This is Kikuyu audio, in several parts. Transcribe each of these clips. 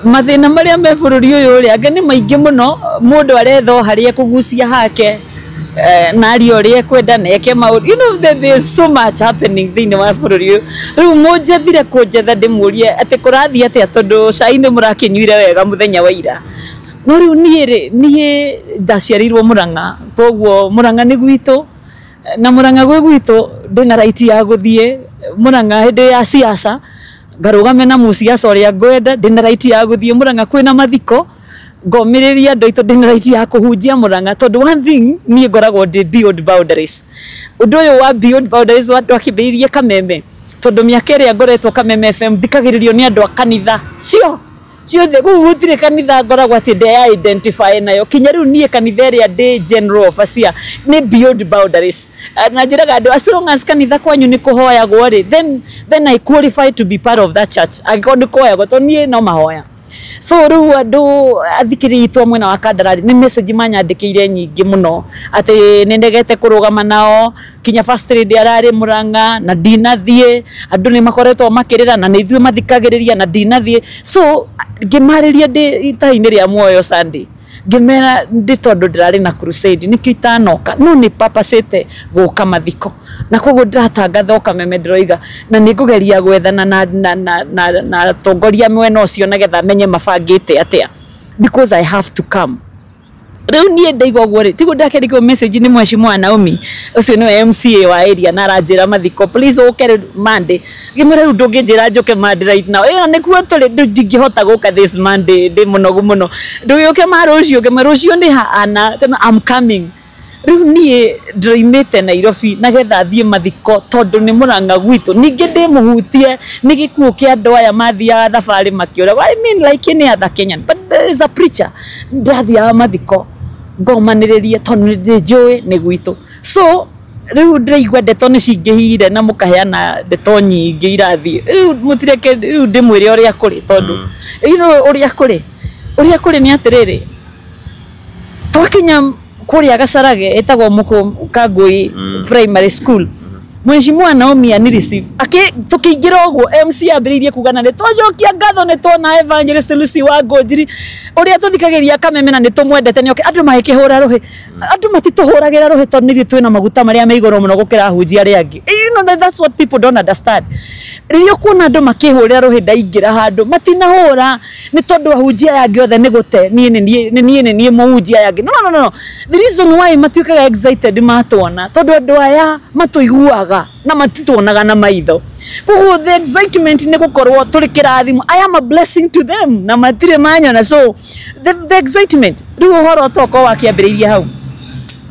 Mathĩna marĩa me bũrũri ũyũ rĩ, angĩ nĩ maingĩ mũno, mũndũ aretha o harĩa ekũgucia hake, na arie ũrĩa ekwenda na eke maũndũ. There is so much happening thĩinĩ wa bũrũri ũyũ. Rĩu mũnjethire kũnjetha ndĩmũrie atĩ kũrathiĩ atĩa, tondũ cai nĩ mũrakĩnyuire wega mũthenya wa ira. No rĩu niĩ rĩ, niĩ ndaciarĩirwo Mũrang'a, koguo Mũrang'a nĩ gwitũ, na Mũrang'a gwĩ gwitũ ndĩna right ya gũthiĩ Mũrang'a hĩndĩ ya siasa, ngarũgame na mũciaca ũrĩa ngwenda, ndĩna right ya gũthiĩ Mũrang'a kwĩna mathiko, ngomĩrĩria andũ aitũ, ndĩna right ya kũhunjia Mũrang'a, tondũ one thing niĩ ngoragwo ndĩ beyond boundaries. Ũndũ ũyũ wa beyond boundaries wakĩambĩrĩirie Kameme, tondũ mĩaka ĩrĩa ngoretwo Kameme FM thikagĩrĩrio nĩ andũ a kanitha cio ciothe, rĩu gũtirĩ kanitha ngoragwo atĩ ndeya identify nayo, kinya rĩu niĩ kanitha ĩrĩa ndĩ general overseer nĩ beyond boundaries. Na njĩraga andũ, as long as kanitha kwanyu nĩ kũhoyagwo rĩ, then I qualify to be part of that church, angĩkorwo nĩ kũhoyagwo, tondũ niĩ no mahoya. So rĩu andũ athikĩrĩria itũ a mwena wa Kandara nĩ message manyandĩkĩire nyingĩ mũno atĩ nĩ ndegete kũrũgama nao, kinya first lady ararĩ Mũrang'a na ndinathiĩ, andũ nĩ makoretwo makĩrĩra na nĩ ithuĩ mathikagĩrĩria na ndinathiĩ. So ngĩmarĩria ndĩ itainĩ rĩa muoyo Sunday, ngĩmera ndĩ tondũ ndĩrarĩ na crusade nĩkĩo itanoka, no nĩ papacĩte gũka mathiko, na koguo ndĩratangatha o Kameme ndĩroiga, na nĩ ngũgeria gwethana na atongoria mwena ũcio nĩgetha menye mabangĩte atĩa, because I have to come. Rĩu niĩ ndaigua ũguo rĩ, tiguo ndakĩandĩkĩrwo message nĩ Mheshimiwa Naomi, ũcio nĩwe MCA wa area, na aranjĩra mathiko, please ũke rĩu Monday. Ngĩmwĩra rĩu ndũngĩnjĩra njũke Monday right now, ĩyo nĩkuo tũrĩ, rĩu ndingĩhota gũka this Monday, ndĩ mũnogu mũno, ndũgĩũke ma rũciũ. Ngĩmwĩra rũciũ nĩ hana, I'm coming. Rĩu niĩ ndĩroimĩte Nairobi nagetha thiĩ mathiko tondũ nĩ Mũrang'a gwitũ, ningĩ ndĩmũhutie nĩ gĩkuũ kĩa andũ aya mathiaga thabarĩ makĩũragwo. I mean like any other Kenyan, but there is a preacher, ndĩrathiaga mathiko ngomanĩrĩrie tondũ nĩ njũĩ nĩ gwitũ. So rĩu ndĩraigua ndeto nĩ cingĩhire na mũkaheana ndeto nyingĩ irathiĩ, rĩu mũtireke rĩu ndĩmwĩre ũrĩa kũrĩ, tondũ you know ũrĩa kũrĩ, ũrĩa kũrĩ nĩ atĩrĩrĩ, twakinya kũrĩa Gacarage ĩtagwo Mũkũ Kangui Primary School, Mheshimiwa Naomi ani receive aki tukiingira ũguo, MC ambĩrĩirie kuga na nĩ twacokia ngatho nĩ tuona Evangelist Lucy wa Ngũnjiri ũrĩa tũthikagĩrĩria Kameme na nĩ tũmwendete nĩ oke. Andũ magĩkĩhũra rũhĩ, andũ matitũhũragĩra rũhĩ tondũ nithuĩ twĩna maguta marĩa me igũrũ mũno gũkĩra ahunjia arĩa angĩ. That's what people don't understand. Rĩrĩa ũkuona andũ makĩhũrĩra rũhĩ ndaingĩra handũ, matinahũra nĩ tondũ ahunjia aya angĩ othe nĩ gũte, niĩ nĩ niĩ, nĩ niĩ, nĩ niĩ mũhunjia aya angĩ. No, no, no, no. The reason why matuĩkaga excited matuona, tondũ andũ aya matũiguaga na matituonaga na maitho, koguo the excitement nĩ gũkorwo tũrĩ kĩrathimo. I am a blessing to them na matirĩ manyona, so the excitement rĩu ũhoro tokorwo wakĩambĩrĩirie hau.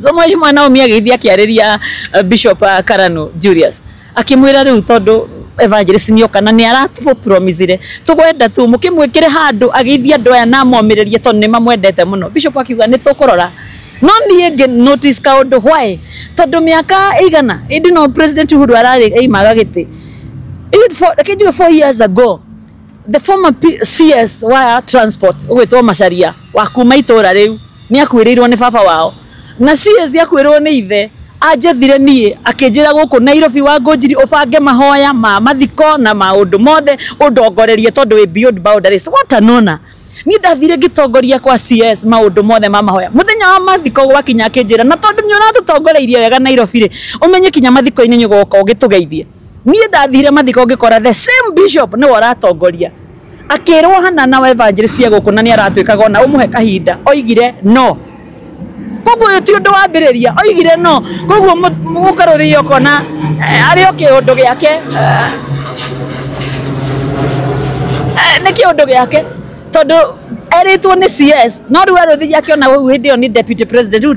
So Mheshimiwa Naomi agĩthiĩ akĩarĩria Bishop Karanu Julius, akĩmwĩra rĩu tondũ evangelist nĩoka na nĩ aratũpromisire, tũgwenda tu mũkĩmwĩkĩre handũ agĩithie andũ aya na momĩrĩrie tondũ nĩ mamwendete mũno. Bishop akiuga nĩ tũkũrora, no niĩ ngĩ notice kaũndũ, why? Tondũ mĩaka ĩigana ĩndĩ no President Uhuru ararĩ aimaga gĩtĩ, reke njuge 4 years ago, the former CS wa transport ũgwĩtwo Macharia wa kuma itũra rĩu nĩ akuĩrĩirwo nĩ baba wao, na CS akuĩrĩrwo nĩ ithe, anjethire niĩ akĩnjĩra gũkũ Nairobi wa Ngũnjiri ũbange mahoya ma mathiko na maũndũ mothe ũndongorerie tondũ wĩ beyond boundaries. What an honor. Niĩ ndathire ngĩtongoria kwa CS maũndũ mothe ma mahoya. Mũthenya wa mathiko gwakinya akĩnjĩra, na tondũ nĩ ũratũtongoreirie wega Nairobi rĩ, ũmenye kinya mathiko-inĩ nĩ ũgoka ũgĩtũgeithie. Niĩ ndathire mathiko ngĩkora the same bishop nĩwe ũratongoria, akĩrwo hana na evangelist cia gũkũ na nĩ aratuĩkaga ona ũmũhe kahinda, oigire no. Koguo ũyũ ti ũndũ wambĩrĩria, oigire no. Koguo mũkarũthĩria ũkona arĩ o kĩũndũ gĩake, nĩ kĩũndũ gĩake tondũ erĩtwo nĩ CS, no rĩu arũthĩria akĩona hau hĩndĩ ĩyo nĩ deputy president, rĩu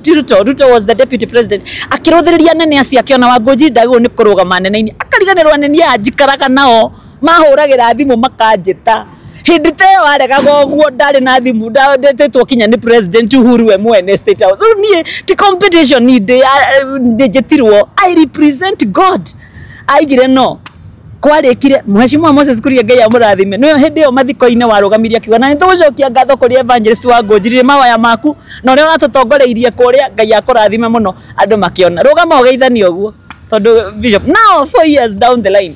ti Ruto, Ruto was the deputy president, akĩrũthĩrĩria anene acio akĩona Wangũnjiri ndagĩrĩirwo nĩ kũrũgama anene-inĩ, akariganĩrwo anene aya njikaraga nao mahũragĩra thimũ makanjĩta. Hĩndĩ ta ĩyo aregaga ũguo ndarĩ na thimũ, ndetĩtwo kinya nĩ President Uhuru we mwene State House. Rĩu niĩ ti competition ndĩ njĩtirwo, I represent God. Aigire no kwarĩkire Mheshimiwa Moses Kuria, Ngai amũrathime, nĩwe hĩndĩ ĩyo mathiko-inĩ warũgamirie akiuga na nĩtũgũcokia ngatho kũrĩ evangelist wa Ngũnjiri mawaya maku na ũrĩa ũratũtongoreirie kũrĩa, Ngai akũrathime mũno. Andũ makĩona rũgama ũgeithanie ũguo tondũ bishop now 4 years down the line.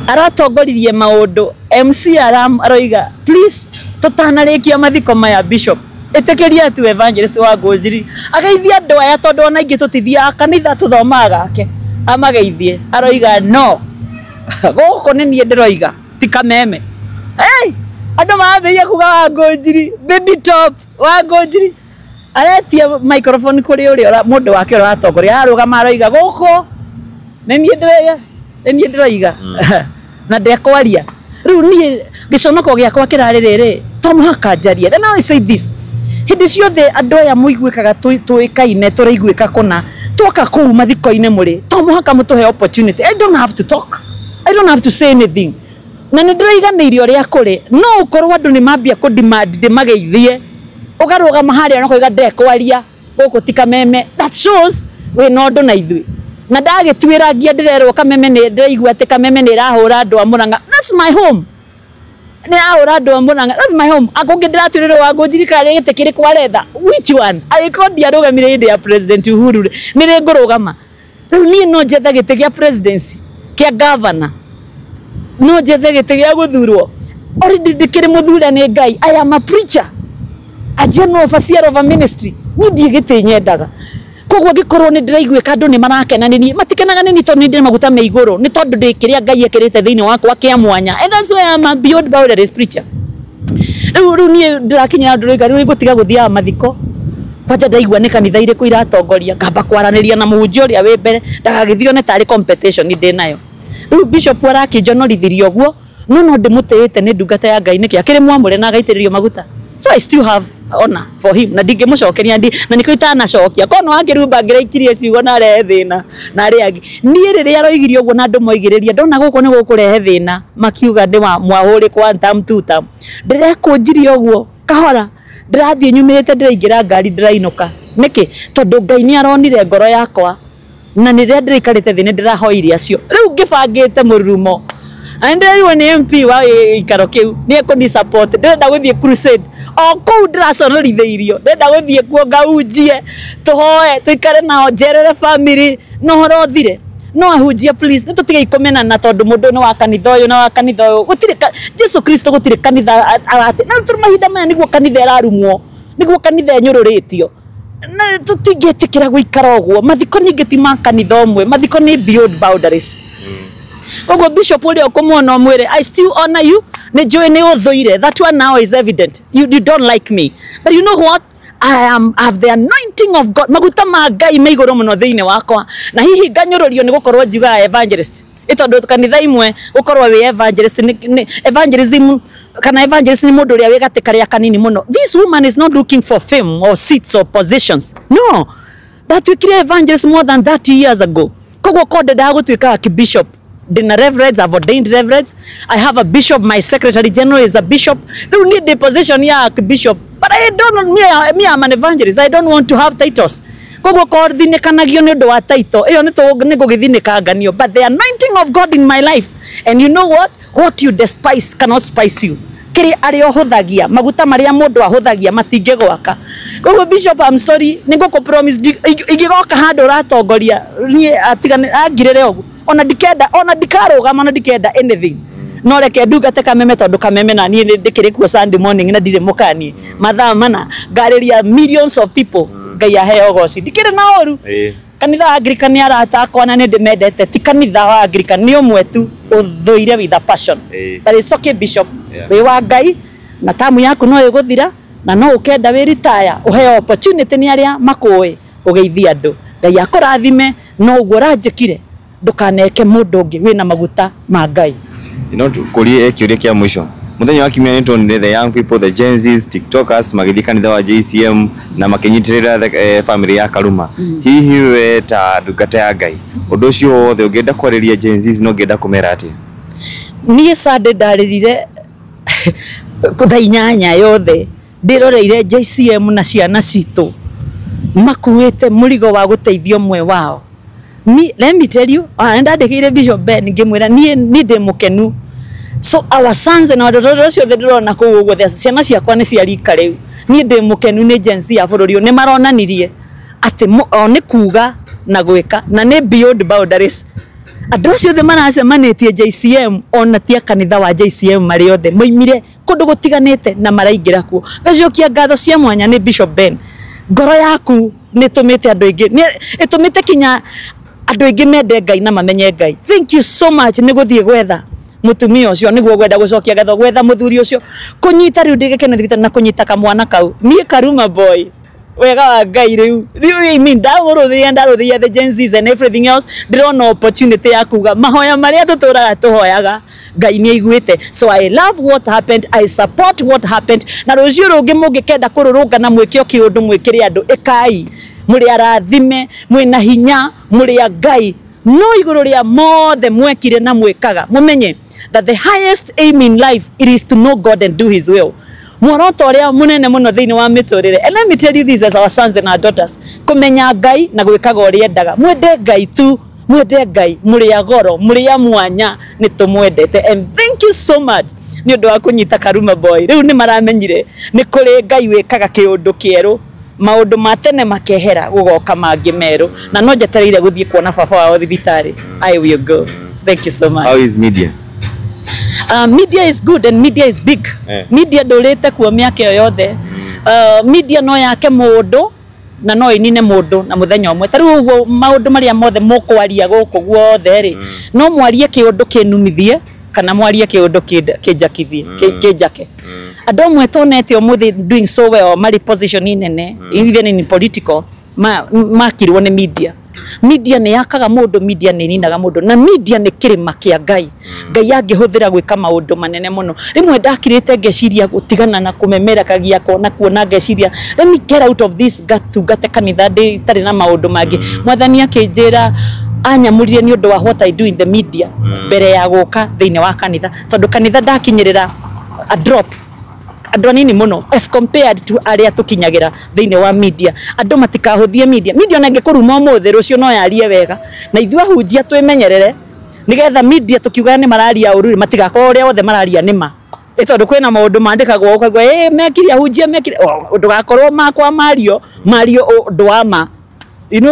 Aratongoririe maũndũ MC aroiga please tũtanarĩkia mathiko maya bishop ĩtĩkĩria tu evangelist wa Ngũnjiri ageithie andũ aya tondũ ona ingĩ tũtithiaga kanitha tũthomaga gake amageithie aroiga no gũkũ nĩ niĩ ndĩroiga ti Kameme. Hey, andũ mambĩrĩria kuga wa Ngũnjiri baby top wa Ngũnjiri aretia microphone kũrĩ ũrĩa mũndũ wake ũrĩa ũratongoria ararũgama aroiga gũkũ nĩ niĩ ndĩroiga na ndekwaria. Rĩu niĩ gĩconoko gĩakwa kĩrarĩ rĩrĩ to mũhaka njarie. Then I say this, hĩndĩ ciothe andũ aya mũiguĩkaga tũĩkaine tũraiguĩka kũna twoka kũu mathiko-inĩ mũrĩ to mũhaka mũtũhe opportunity. I don't have to talk, I don't have to say anything. Na nĩ ndĩraiganĩire ũrĩa kũrĩ no ũkorwo andũ nĩ mambia kũ demand ndĩmageithie ũkarũgama harĩa na ũkoiga ndekwaria gũkũ ti Kameme. That shows wĩna ũndũ na ithuĩ. Na ndagĩtuĩra ngia ndĩrerwo Kameme nĩ ndĩraigua atĩ Kameme nĩ ĩrahũra andũ a Murang'a. That's my home. Nĩ ĩrahũra andũ a Murang'a. That's my home. Akũngĩ ndĩratuĩrĩrwo wa Ngũnjiri kana gĩtĩ kĩrĩkũ aretha. Which one? Angĩkorwo ndiarũgamire hĩndĩ ya President Uhuru rĩ, nĩ rĩ ngũrũgama? Rĩu niĩ no njethe gĩtĩ gĩa presidency, kĩa governor. No njethe gĩtĩ gĩa gũthurwo. Already ndĩkĩrĩ mũthure nĩ Ngai. I am a preacher. A general overseer of a ministry. Niĩ ndiĩ gĩtĩ nyendaga. Koguo angĩkorwo nĩ ndĩraiguĩka andũ nĩ marakena nĩ niĩ, matikenaga nĩ niĩ tondũ nĩ ndĩ maguta me igũrũ, nĩ tondũ ndĩ kĩrĩa Ngai ekĩrĩte thĩinĩ wakwa kĩa mwanya. And that's why I'm a beyond boundaries preacher. Rĩu niĩ ndĩrakinyĩra andũ rĩu rĩu ngũtiga gũthiaga mathiko. Kwanja ndaigua nĩ kanitha irĩkũ iratongoria, ngamba kwaranĩria na mũhunjia ũrĩa wĩ mbere, ndagagĩthiĩ one tarĩ competition ndĩ nayo. Rĩu bishop arakĩnjonorithirie ũguo, no ndĩmũtĩĩte nĩ ndungata ya Ngai nĩkĩ akĩrĩ mwamũre na agaitĩrĩrio maguta. So I still have honor for him na ndingĩmũcokeria ndi na nĩkĩo itanacokia korwo no akĩrumba ngĩraikirie ciugo na arehe thĩna na arĩa angĩ. Niĩ rĩrĩa aroigirie ũguo na andũ moigĩrĩria ndona gũkũ nĩ gũkũrehe thĩna makiuga ndĩ wa mwahũrĩkwo one term two term. Ndĩrekũnjirie ũguo kahora ndĩrathiĩ nyumĩrĩte ndĩraingĩra ngari ndĩrainũka. Nĩkĩ? Tondũ Ngai nĩ aronire ngoro yakwa na nĩ rĩrĩa ndĩraikarĩte thĩ nĩ ndĩrahoire acio. Rĩu ngĩbangĩte mũrurumo na ndĩrerirwo nĩ MP wa gĩikaro kĩu nĩ ekũni support ndĩrenda gũthiĩ crusade o kũu ndĩraconorithĩirio ndĩrenda gũthiĩ kuo ngaunjie tũhoe tũikare nao njerere family na ũhoro ũthire. No ahunjia please nĩ tũtige kũmenana tondũ mũndũ nĩ wa kanitha ũyũ na wa kanitha ũyũ gũtirĩ Jesu Kristo gũtirĩ kanitha arate na tũrĩ mahinda maya nĩguo kanitha ĩrarumwo nĩguo kanitha ĩnyũrũrĩtio na tũtingĩtĩkĩra gũikara ũguo. Mathiko ningĩ ti ma kanitha ũmwe, mathiko nĩ beyond boundaries. Koguo bishop ũrĩa ũkũmuona ũmwĩre I still honor you, nĩ njũĩ nĩ ũthũire, that one now is evident, you don't like me, but you know what, I have the anointing of God, maguta ma Ngai me igũrũ mũno thĩinĩ wakwa na hihi nganyũrũrio nĩ gũkorwo njugaga evangelist ĩ tondũ kanitha imwe ũkorwo wĩ evangelist nĩ evangelism kana evangelist nĩ mũndũ ũrĩa wĩ gatĩ karĩa kanini mũno. This woman is not looking for fame or seats or positions, no. Ndatuĩkire evangelist more than 30 years ago. Koguo ko ndendaga gũtuĩka archbishop ndĩna reverends, I've ordained reverends, I have a bishop, my secretary general is a bishop. Rĩu niĩ ndĩ position ya archbishop, but I don't, me I'm an evangelist, I don't want to have titles. Koguo ko thinĩkanagio nĩ ũndũ wa title ĩyo nĩ ngũgĩthinĩkanganio, but the anointing of God in my life, and you know what you despise cannot spice you. Kĩrĩa arĩa ũhũthagia maguta marĩa mũndũ ahũthagia matingĩgwaka. Koguo bishop I'm sorry, nĩ ngũkũ promise ingĩgoka handũ ũratongoria niĩ atigane angirĩre ũguo ona ndikenda ona ndikarũgama ona ndikenda anything, no reke ndungate Kameme tondũ Kameme na niĩ nĩ ndĩkĩrĩ kuo Sunday morning na ndirĩ mũkanie mathaa mana ngarĩria millions of people. Ngai aheo ũgoci ndikĩrĩ na ũru. Kanitha wa Anglican nĩ arata akwa na nĩ ndĩmendete, ti kanitha wa Anglican nĩ ũmwe tu ũthũire with a passion. But it's okay bishop, wĩ wa Ngai na tamu yaku no ĩgũthira na no ũkenda wĩ retire ũheo opportunity nĩ arĩa makũĩ ũgeithia andũ. Ngai akũrathime no ũguo ũranjĩkire ndũkaneke mũndũ ũngĩ wĩna maguta ma Ngai. No kũrie kĩũria kĩa mũico. Mũthenya wa kiumia nĩ tuonire the young people, the Gen Zs, TikTokers magĩthiĩ kanitha wa JCM na makĩnyitĩrĩra family ya Karuma. Hihi we ta ndungata ya Ngai ũndũ ũcio wothe ũngĩenda kwarĩria Gen Zs no ũngĩenda kũmera atĩa? Niĩ Sunday ndarĩrire thaa inyanya yothe ndĩroreire JCM na ciana citũ makuĩte mũrigo wa gũteithia ũmwe wao. Let me tell you, ndandĩkĩire Bishop Ben ngĩmwĩra niĩ ndĩ mũkenu. So our sons and our daughters ciothe ndĩrona kũu ũguo, ciana ciakwa nĩ cia rika rĩu. Niĩ ndĩ mũkenu nĩ Gen Z ya bũrũri ũyũ, nĩ maronanirie atĩ o nĩ kuga na gwĩka na nĩ beyond boundaries. Andũ acio othe maracemanĩtie JCM ona ti a kanitha wa JCM marĩ othe moimire kũndũ gũtiganĩte na maraingĩra kuo. Ngacokia ngatho cia mwanya nĩ Bishop Ben. Ngoro yaku nĩ ĩtũmĩte andũ aingĩ, nĩ ĩtũmĩte kinya andũ aingĩ mende Ngai na mamenye Ngai. Thank you so much nĩ gũthiĩ gwetha mutumia ũcio nĩguo gwenda gũcokia ngatho, gwetha mũthuri ũcio kũnyita rĩu ndĩ gĩkeno thibitarĩ na kũnyita kamwana kau. Niĩ Karuma boy, wega wa Ngai rĩu rĩu I mean ndamũrũthĩria ndarũthĩria the Gen Zs and everything else, ndĩrona opportunity ya kuga mahoya marĩa tũtũraga tũhoyaga Ngai nĩ aiguĩte. So I love what happened, I support what happened. Na rũciũ rũngĩ mũngĩkenda kũrũrũngana mwĩke o kĩũndũ mwĩkĩre andũ, ĩkai mũrĩ arathime, mwĩna hinya, mũrĩ a Ngai. No igũrũ rĩa mothe mwekire na mwĩkaga, mũmenye that the highest aim in life it is to know God and do his will. Muoroto ũrĩa mũnene mũno thĩinĩ wa mĩtũrĩre, and let me tell you this as our sons and our daughters, kũmenya Ngai na gwĩkaga ũrĩa endaga. Mwende Ngai tu, mwende Ngai, mũrĩ a goro, mũrĩ a mwanya, nĩ tũmwendete. And thank you so much nĩ ũndũ wa kũnyita Karuma boy. Rĩu nĩ maramenyire nĩ kũrĩ Ngai wĩkaga kĩũndũ kĩerũ, maũndũ ma tene makehera gũgoka mangĩ merũ, na no njetereire gũthiĩ kuona baba wao thibitarĩ. I will go. Thank you so much. How is media? Media is good and media is big. Media ndũrĩte kuo mĩaka ĩyo yothe. Media no yake mũndũ na no ĩnine mũndũ na mũthenya ũmwe. Ta rĩu ũguo maũndũ marĩa mothe mũkwaria gũkũ guothe rĩ, no mwarie kĩũndũ kĩnumithie kana mwarie kĩũndũ kĩnjakithie, kĩnjake. Andũ amwe tonete ũmũthĩ doing so well marĩ position nene, even in political, makirwo nĩ media. Media nĩ yakaga mũndũ, media nĩ ĩninaga mũndũ, na media nĩ kĩrĩma kĩa Ngai. Ngai angĩhũthĩra gwĩka maũndũ manene mũno. Rĩmwe ndakirĩte ngeciria gũtigana na kũmemerekagia na kuona ngeciria let me get out of this, ngatungate kanitha ndĩ itarĩ na maũndũ mangĩ. Mwathani akĩnjĩra anyamũrire nĩ ũndũ wa what I do in the media mbere ya gũka thĩinĩ wa kanitha, tondũ kanitha ndakinyĩrĩra a drop andũ anini mũno as compared to arĩa tũkinyagĩra thĩinĩ wa media. Andũ matikahũthie media. Media ona ĩngĩkũruma ũmũthĩ, rũciũ no yarie wega, na ithuĩ ahunjia twĩmenyerere nĩgetha media tũkiuga nĩ mararia ũru rĩ, matigakorwo ũrĩa othe mararia nĩ ma, ĩ tondũ kwĩna maũndũ mandĩkagwo ũkaigua ĩ mekire ahunjia mekire. Oh, ndũgakorwo makwa mario mario ũndũ wa ma.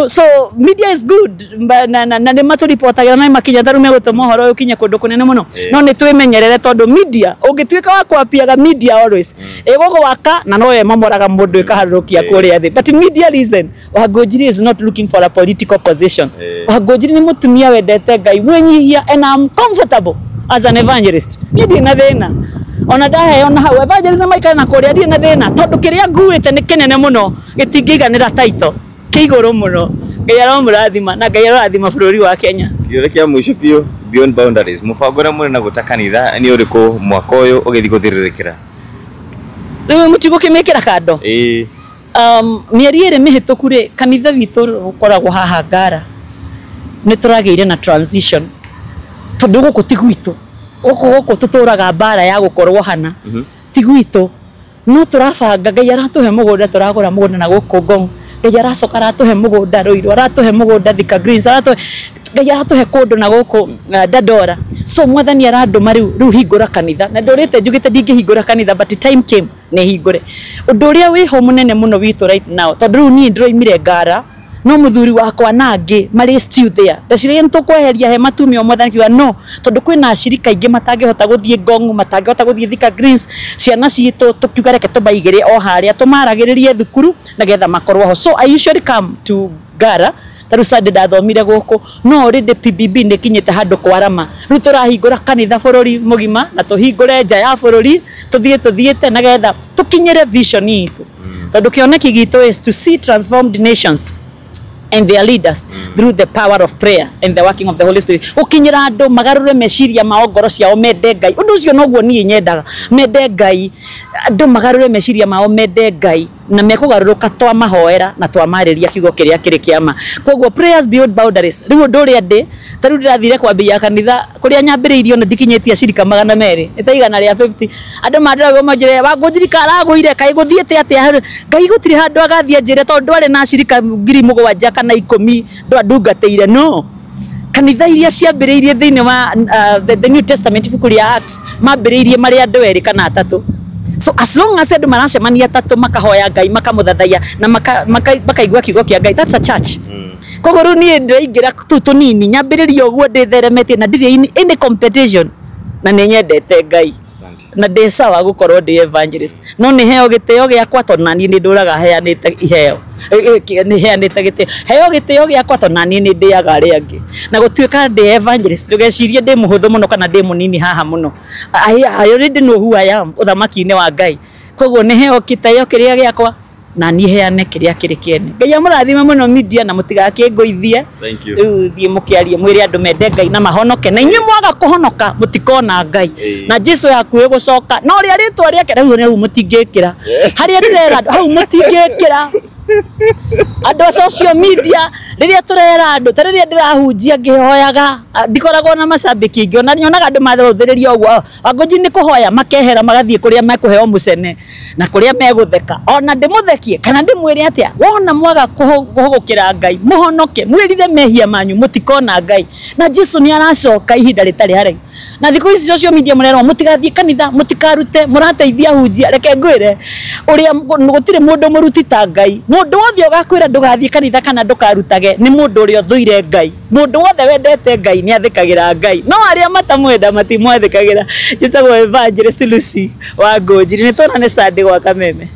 So media is good. Na nĩ matũripotagĩra na nĩ makinya tarĩu megũtũma ũhoro ũyũ ũkinye kũndũ kũnene mũno. No nĩ twĩmenyerere tondũ media ũngĩtuĩka wa kwapiaga media always ĩgũgwaka na no ĩmomoraga mũndũ ĩkaharũrũkia kũrĩa thĩ. But media, listen, Wangũnjiri is not looking for a political position. Wangũnjiri nĩ mũtumia wendete Ngai, mwĩnyihia, and I'm comfortable as an evangelist. Niĩ ndirĩ na thĩna ona ndaheo na hau evangelism maikare na kũrĩa, ndirĩ na thĩna tondũ kĩrĩa nguĩte nĩ kĩnene mũno, gĩtingĩiganĩra title kĩ igũrũ mũno. Ngai aromũrathima na Ngai arorathima bũrũri wa Kenya. Kĩũria kĩa mũico biũ, Beyond Boundaries, mũbango ũrĩa mũrĩ naguo ta kanitha nĩ ũrĩkũ mwaka ũyũ ũgĩthiĩ gũthirĩrĩkĩra? Rĩu mũtigũkĩmĩkĩra kando. Ĩĩ. Mĩeri ĩrĩ mĩhĩtũku rĩ, kanitha witũ ũkoragwo haha Ngara nĩ tũragĩire na transition tondũ gũkũ ti gwitũ, gũkũ tũtũraga mbara ya gũkorwo hana ti gwitũ, no tũrabanga. Ngai aratũhe mũgũnda, tũragũra mũgũnda na gũkũ Ngong. Ngai aracoka aratũhe mũgũnda Ruiru, aratũhe mũgũnda Thika Greens, aratũhe, Ngai aratũhe kũndũ na gũkũ Dandora. So Mwathani arandũma rĩu hingũra kanitha, na ndũrĩte njugĩte ndingĩhingũra kanitha, but time came nĩ hingũre. Ũndũ ũrĩa wĩho mũnene mũno witũ right now, tondũ rĩu niĩ ndĩroimire Ngara no mũthuri wakwa na angĩ marĩ still there, ndeciragia nĩ tũkweheria hema tume o. Mwathani akiuga no, tondũ kwĩna acirika aingĩ matangĩhota gũthiĩ Ngong, matangĩhota gũthiĩ Thika Greens. Ciana citũ tũkiuga reke tũmaigĩre o harĩa tũmaragĩrĩrie thukuru nĩgetha makorwo ho. So I usually come to Ngara. Ta rĩu Sunday ndathomire gũkũ, no already PBB nĩ kinyĩte handũ kwarama. Rĩu tũrahingũra kanitha bũrũri mũgima na tũhingũre nja ya bũrũri, tũthiĩ tũthiĩte nĩgetha tũkinyĩre vision itũ, tondũ kĩoneki gitũ is to see transformed nations and their leaders through the power of prayer and the working of the Holy Spirit. Gukinyira andu magarure meciria mao, ngoro ciao, mende Ngai. Undu ucio noguo nie nyendaga, mende Ngai, andu magarure meciria mao, mende Ngai, na mekugaruruka twamahoera na twamarĩria kiugo kĩrĩa kĩrĩ kĩama. Koguo Prayers Beyond Boundaries, rĩu ũndũ ũrĩa ndĩ ta rĩu ndĩrathire kwambia kanitha kũrĩa nyambĩrĩirie ona ndikinyĩtie acirika 200, nĩ ta 150. Andũ mandĩragwo manjĩre, "Wangũnjirika aragũire, kaĩ gũthiĩte atĩa?" Ngai gũtirĩ handũ agathiĩ anjĩre tondũ ndwarĩ na acirika 7,000 kana 10 ndwantungatĩire. No kanitha iria ciambĩrĩirie thĩinĩ wa the New Testament, ibuku rĩa Acts, mambĩrĩirie marĩ andũ erĩ kana atatũ. So as long as andũ maracemania atatũ, makahoya Ngai, makamũthathaiya na makaigua kiugo kĩa Ngai, that's a church. Koguo rĩu niĩ ndĩraingĩra tũu tũnini nyambĩrĩrie ũguo ndĩtheremetie na ndirĩ in any competition na nĩ nyendete Ngai. Asante. Na ndĩ sawa gũkorwo ndĩ evangelist, no nĩ heo gĩtĩo gĩakwa tondũ naniĩ nĩ ndũraga heanĩte iheo. Nĩ heanĩte gĩtĩo, heo gĩtĩo gĩakwa tondũ naniĩ nĩ ndĩaga arĩa angĩ. Na gũtuĩka ndĩ evangelist, ndũgecirie ndĩ mũhũthũ mũno kana ndĩ mũnini haha mũno. I already know who I am ũthamaki-inĩ wa Ngai. Koguo nĩ heo gĩtĩo kĩrĩa gĩakwa na niĩ heane kĩrĩa kĩrĩ kĩene. Ngai amũrathime mũno media na mũtigakĩngũithie. Thank you. Rĩu thiĩ mũkĩarie mwĩre andũ mende Ngai na mahonoke, na inyuĩ mwaga kũhonoka mũtikona Ngai. Na Jesu hakuhĩ gũcoka, na ũrĩa rĩtwa rĩake rĩu rĩu mũtingĩkĩra harĩa ndĩrera andũ hau mũtingĩkĩra andũ a social media. Rĩrĩa tũrera andũ ta rĩrĩa ndĩrahunjia ngĩhoyaga, ndikoragwo na macambĩki aingĩ, ona nyonaga andũ mathũthĩrĩria ũguo Wangũnji nĩ kũhoya makehera magathiĩ kũrĩa mekũheo mũcene na kũrĩa megũtheka. Ona ndĩmũthekie kana ndĩmwĩre atĩa, wona mwaga kũhũgũkĩra Ngai mũhonoke mwĩrire mehia manyu mũtikona Ngai. Na Jesu nĩ aracoka ihinda rĩtarĩ haraihu. Na thikũ ici social media mũrerwo mũtigathiĩ kanitha, mũtikarute, mũrateithia hunjia. Reke ngwĩre ũrĩa gũtirĩ mũndũ mũruti ta Ngai. Mũndũ wothe ũgakwĩra ndũgathiĩ kanitha kana ndũkarutage nĩ mũndũ ũrĩa ũthũire Ngai. Mũndũ wothe wendete Ngai nĩ athĩkagĩra Ngai, no arĩa matamwenda matimwathĩkagĩra. Njĩtagwo Evangelist Lucy Wangũnjiri, nĩ tuonane Sunday gwa Kameme.